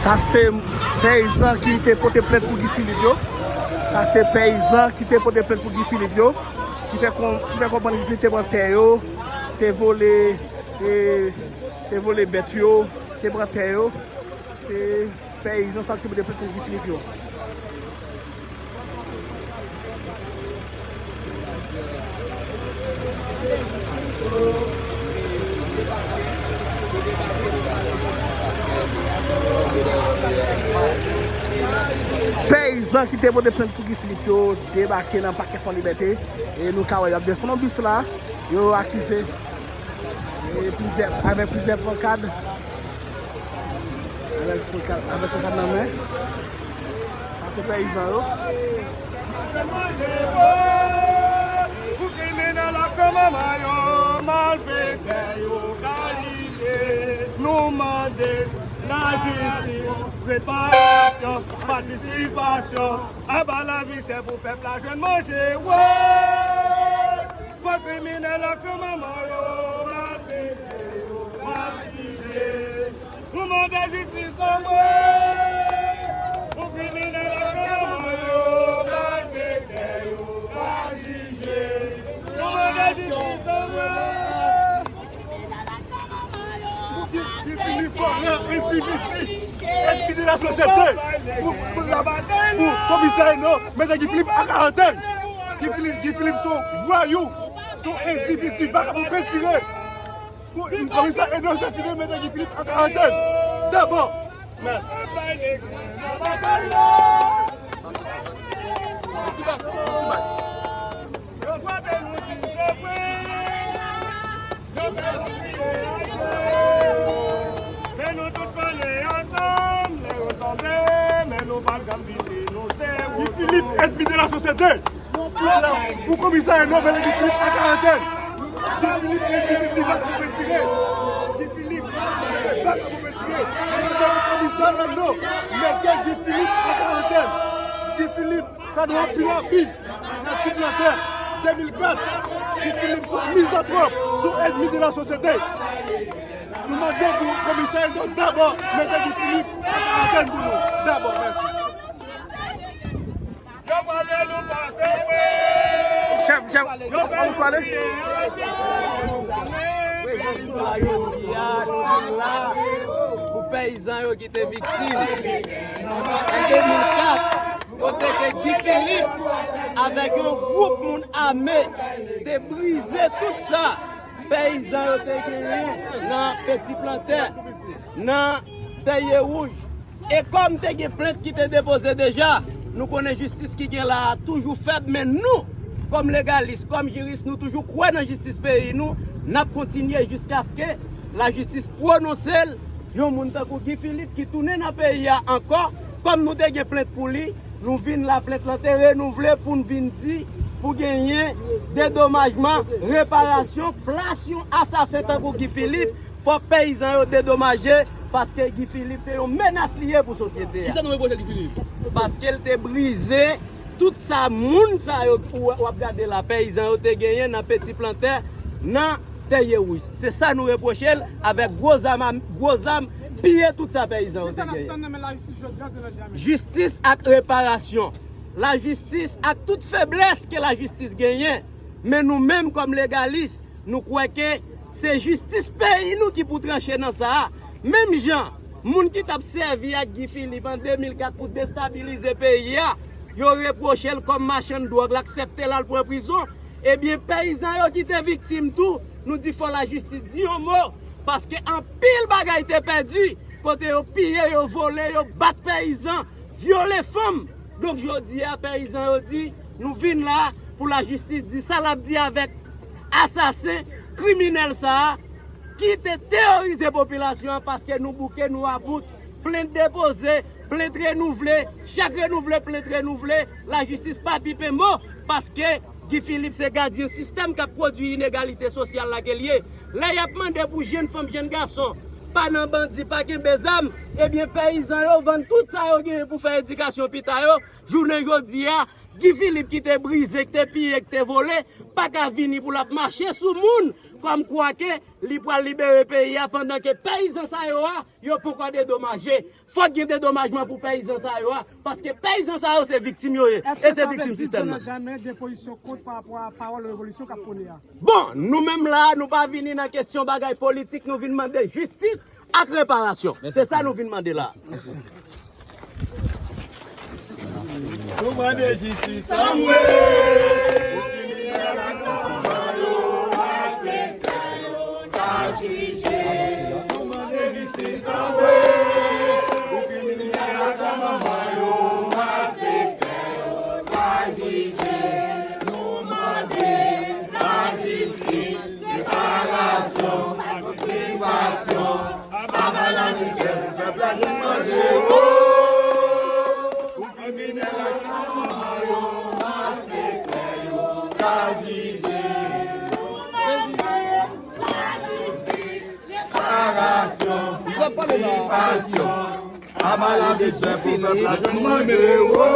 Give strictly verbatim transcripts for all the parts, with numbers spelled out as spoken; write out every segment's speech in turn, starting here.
Sa se pèyizan ki te pote plent pou Guy Philippe yo. Sa se pèyizan ki te pote plent pou Guy Philippe yo. Ki fè, kon, ki fè konprann Guy Philippe te pran tè yo, te vole, e, te vole bèt yo, te pran tè yo. Se pèyizan sa ki te pote plent pou Guy Philippe yo. Pèyizan ki te pote plent pou Guy Philippe yo debake nan pakè Fò Libète. E nou ka wè y ap desann nan bis la. Yo akize e plizyè, avèk plizyè pankad. Avèk pankad, avèk pankad nan men. Sa se pèyizan yo. Pou kriminèl ak manman yo, malfektè yo ka rive. Nou mande lajistis, reparasyon, patisipasyon. Aba lavi chè pou pèp la jwenn manje. Wè! Fò kriminèl ak manman yo, malfektè yo, pa jije. Nou mande jistis nou vre. Pou kriminèl ak manman yo, malfektè yo, pa jije. Nou mande jistis nou vre. Pou Guy, Guy Philippe vòlè, endividi, ènmi de la sosyete. Pou, pou la, pou komisè Eno, mete Guy Philippe an karantèn. Guy Philippe, Guy Philippe se yon vwayou, se yon endividi, vakabon petire. Pou komisè Eno Zèfini mete Guy Philippe an karantèn. Dabò. Men. Men nou tout pale ansanm, lè yo tonbe, men nou pa janm vite, nou se Guy Philippe, ènmi de la sosyete. Pou la, pou komisè Eno mete Guy Philippe an karantèn. Guy Philippe, endividi, vakabon petire. Guy Philippe, vakabon petire. Mete pou komisè Eno mete Guy Philippe an karantèn. Guy Philippe, fè nou anpil anpil. Nan ti plantè de mil kat, Guy Philippe se yon mizantwòp, se yon ènmi de la sosyete. Nou mande pou komisè Eno dabò mete Guy Philippe an karantèn pou nou. Dabò, mèsi. Chèf, chèf, kòman w ale? Prezans nou la jodi a, nou vin la pou pèyizan yo ki te viktim. An de mil kat, kote ke Guy Philippe avèk yon gwoup moun ame te brize tout sa pèyizan yo te genyen nan Peti Plantè, nan Tèyè Wouj. E kòm te gen plent ki te depoze deja, nou konnen jistis ki gen la a toujou fèb, men nou, kòm legalis, kòm jiris, nou toujou kwè nan jistis peyi nou, n ap kontinye jiskaske lajistis pwononse l, yon moun tankou Guy Philippe ki tounen nan peyi a ankò, kòm nou te gen plent pou li, nou vin la, plent lan te renouvle pou n vin di pou genyen dedomajman, reparasyon, plas yon asasen tankou Guy Philippe, fòk peyizan yo dedomaje, paske Guy Philippe se yon menas li ye pou sosyete a. Kisa nou repwoche Guy Philippe? Paske l te brize tout sa moun sa yo w ap gade la, peyizan yo te genyen nan Peti Plantè, nan Tèyè Wouj. Se sa nou repwoche l avèk gwo zam, gwo zam, piye tout sa peyizan yo te genyen. Kisa n ap tann nan men lajistis jodi a, Donald Jamil? Jistis ak reparasyon. Lajistis ak tout feblès ke lajistis genyen. Men nou menm kòm legalis, nou kwè ke se jistis peyi nou ki pou tranche nan sa a. Menm jan, moun ki t ap sèvi ak Guy Philippe an de mil kat pou destabilize peyi a, yo repwoche l kòm machann dwòg, l aksepte l al pran prizon. Ebyen, peyizan yo ki te viktim tou, nou di fò lajistis di yon mo, paske anpil bagay te pèdi, kote yo piye, yo vole, yo bat peyizan, vyole fanm. Donk, jodi a, peyizan yo di, nou vin la pou lajistis di sa l ap di avèk asasen, kriminèl sa a, ki te teworize popilasyon an, paske nou bouke, nou about, plent depoze, plent renouvle, chak renouvle, plent renouvle, lajistis pa pipe mo, paske Guy Philippe se gadyen sistèm k ap pwodui inegalite sosyal la ke l ye. Lè y ap mande pou jenn fanm, jenn gason, pa nan bandi, pa kenbe zam, ebyen, peyizan yo vann tout sa yo genyen pou fè edikasyon pita yo. Jounen jodi a, Guy Philippe ki te brize, ki te piye, ki te vole, pa ka vini pou l ap mache sou moun, kòmkwa ke li pral libere peyi a pandan ke peyizan sa yo a, yo poko dedomaje. Fòk gen dedomajman pou peyizan sa yo a, paske peyizan sa yo se viktim yo ye, e se viktim sistèm nan. Èske sa vle di Dionel Germain gen pozisyon kont pa rapò a pawòl revolisyon k ap pwone a? Bon, nou menm la, nou pa vini nan kesyon bagay politik, nou vin mande jistis ak reparasyon. Se sa nou vin mande la. Nou mande jistis anmwe. Nou mande jistis anmwe. Pou kriminèl ak sa manman yo, malfektè yo, pa jije. Nou mande lajistis, reparasyon, patisipasyon. Aba lavi chè pou pèp la jwenn manje, wo. Pou kriminèl ak sa manman yo, malfektè yo, ka jije. Reparasyon, patisipasyon. Aba lavi chè pou pèp la jwenn manje, wo.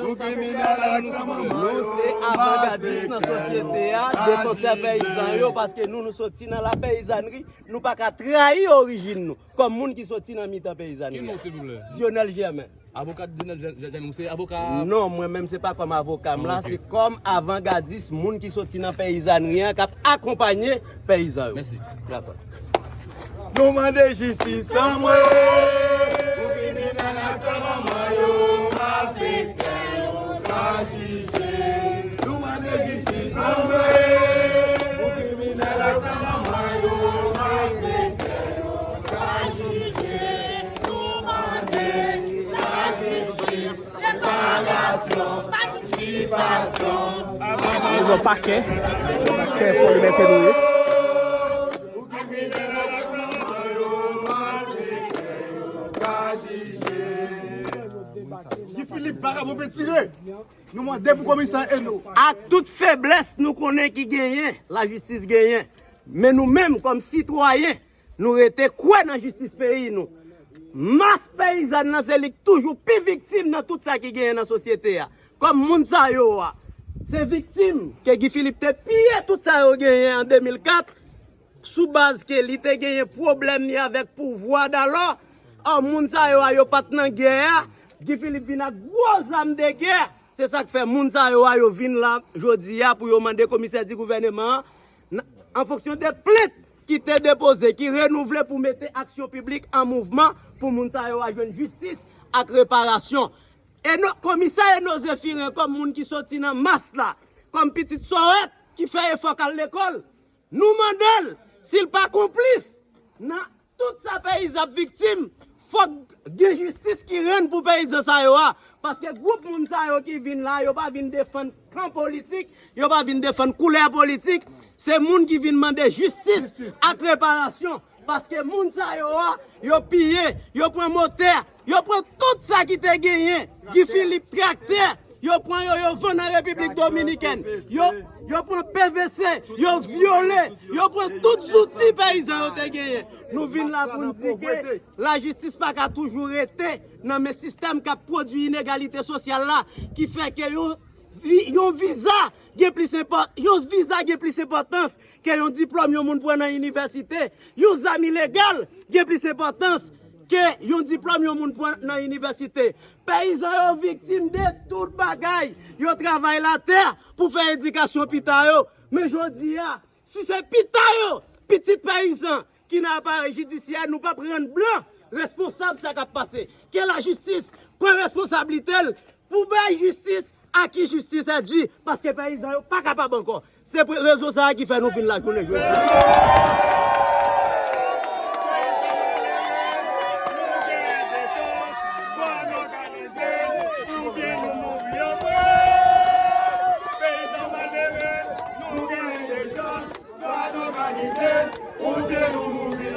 Pou kriminèl ak sa manman yo, nou se avangadis nan sosyete a, defansè peyizan yo, paske nou, nou soti nan lapeyizanri. Nou pa ka trayi orijin nou kòm moun ki soti nan mitan peyizanri a. Ki non, silvouplè? Dionel Germain. Avoka Dionel Germain, ou se avoka? Non, mwen menm se pa kòm avoka m la, se kòm avangadis, moun ki soti nan peyizanri an, k ap akonpanye peyizan yo. Mèsi. Dakò. Nou mande jistis anmwe pou kriminèl ak sa manman yo, malfektè yo, ka jije. Nou mande jistis anmwe pou kriminèl ak sa manman yo, malfektè yo, ka jije. Nou mande lajistis, reparasyon, patisipasyon. Yo pran pakè, pakè fò libète nou ye. Pou kriminèl ak sa manman yo, malfektè yo, ka jije. Guy Philippe, vagabon pe tire. Nou mande pou komisè Eno. Ak tout feblès nou konnen ki genyen, lajistis genyen. Men nou menm, kòm sitwayen, nou rete kwè nan jistis peyi nou. Mas peyizàn nan, se li k toujou pi viktim nan tout sa ki genyen nan sosyete a. Kòm moun sa yo a, se viktim ke Guy Philippe te piye tout sa yo genyen an de mil kat, sou baz ke li te genyen pwoblèm li avèk pouvwa dalò, a, moun sa yo a, yo pa t nan gè a, Guy Philippe vin ak gwo zam de gè. Se sa k fè moun sa yo a, yo vin la jodi a pou yo mande komisè di gouvèneman an, an fonksyon de plent ki te depoze, ki renouvle pou mete aksyon piblik an mouvman pou moun sa yo a jwenn jistis ak reparasyon. E non, komisè Eno Zephirin, kòm moun ki soti nan mas la, kòm pitit Sowèt ki fè efò k al lekòl, nou mande l si l pa konplis nan tout sa peyizan ap viktim. Fòk gen jistis ki rann pou peyizan sa yo a. Paske gwoup moun sa yo ki vin la, yo pa vin defann kan politik, yo pa vin defann koulè politik. Se moun ki vin mande jistis ak reparasyon. Paske moun sa yo a, yo piye, yo pran motè, yo pran tout sa ki te genyen. Guy Philippe, traktè, yo pran yo, yo vann an Repiblik Dominikèn. Yo, yo pran P V C, yo vyole, yo pran tout zouti peyizan yo te genyen. Nou vin la pou n di ke lajistis pa ka toujou rete nan men sistèm k ap pwodui inegalite sosyal la, ki fè ke yon vi-, yon viza gen plis enpò-, yon viza gen plis enpòtans ke yon diplòm yon moun pran nan inivèsite. Yon zam ilegal gen plis enpòtans ke yon diplòm yon moun pran nan inivèsite. Peyizan yo viktim de tout bagay. Yo travay latè pou fè edikasyon pita yo. Men jodi a, si se pita yo, pitit peyizan ki nan aparèy jidisyè, nou p ap rann blan responsab sa k ap pase. Ke lajistis pran responsablite l pou bay jistis a qui justice est due, paske peyizan yo pa kapab ankò. Se pou rezon sa a ki fè nou vin la jounen jodi a. Swa n òganize, oubyen nou mouri.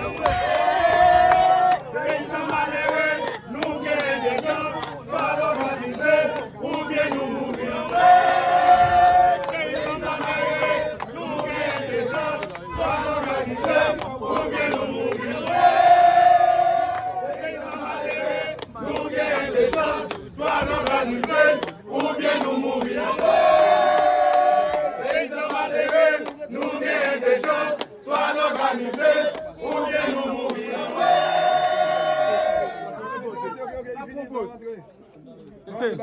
Peyizan malere, nou gen de chans. Swa n òganize, oubyen nou mouri. Peyizan malere, nou gen de chans. Swa n òganize, Konpoze. Mesye,